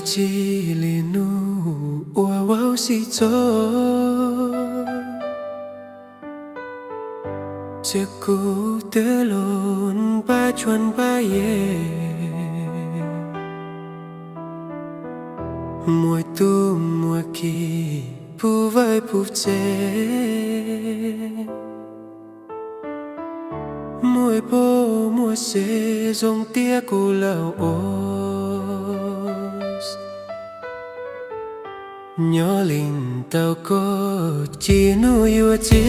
Txij li hnub uas vauv xib txog, txiv kuv twb los npaj tshuaj npaj yem, muaj tub muaj ki puv vaj puv tsev, muaj poj muaj sev zoo tiab kuv laus os. Nyob li ntawm koj tsis hnub yuav txi,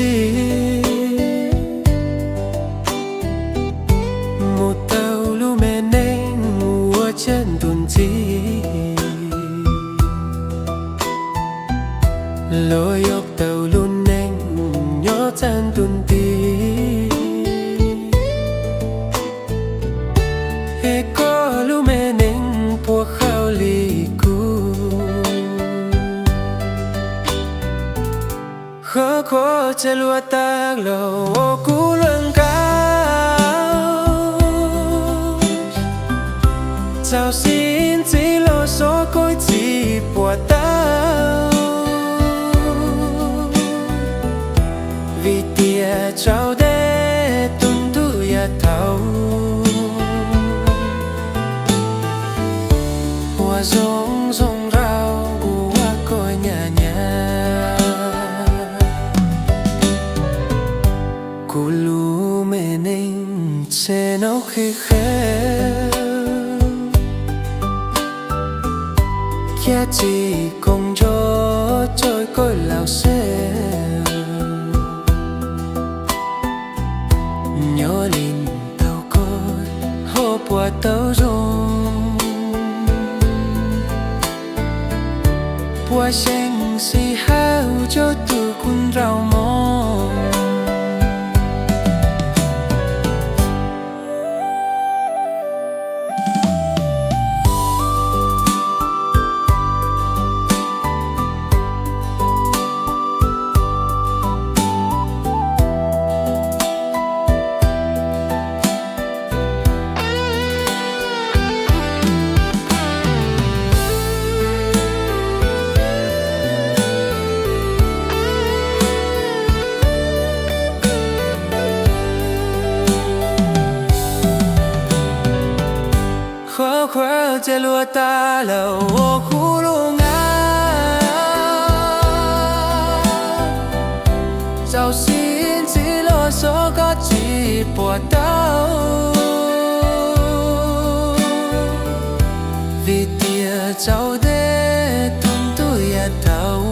mus tau lub me neej ua txhia ntu ntxiv, los yog tau lub neej nyob txhia ntu ntxiv. Es koj lub me neej puas haum li kuv? Qhov khuav txia luag tag los ua kuv luag nkaus, txaus xib ntxiv los xov koj tsis puas tau, vim tias tsaus ntuj tus ntuj yav thaum uas zoo zoo nraug ua koj nyam nyam. Kuv lub me neej txhia no qhib qhia, thiab tsis koom nrog cov koj laus xwb. Nyob li ntawm koj ho puas tau zoo, puas xeeb xis hawm cov tug kuv nraug mob. Qhov khuav txia luag tag los ua kuv luag nkaus, txaus xib ntxiv los xov koj tsis puas tau, vim tias tsaus ntuj tus ntuj yav thaum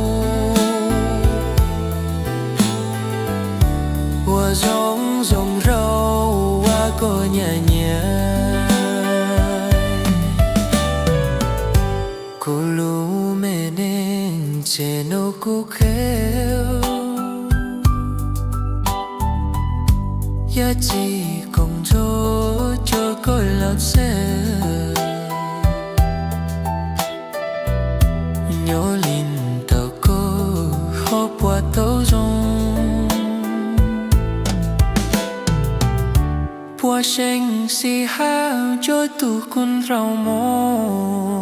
uas zoo zoo nraug ua koj nyam nyam. Kuv lub me neej txhia no kuv qhia, yog tsis koom nrog cov koj laus xwb. Nyob li ntawm koj ho puas tau zoo, puas xeeb xis hawm cov tug kuv nraug mob.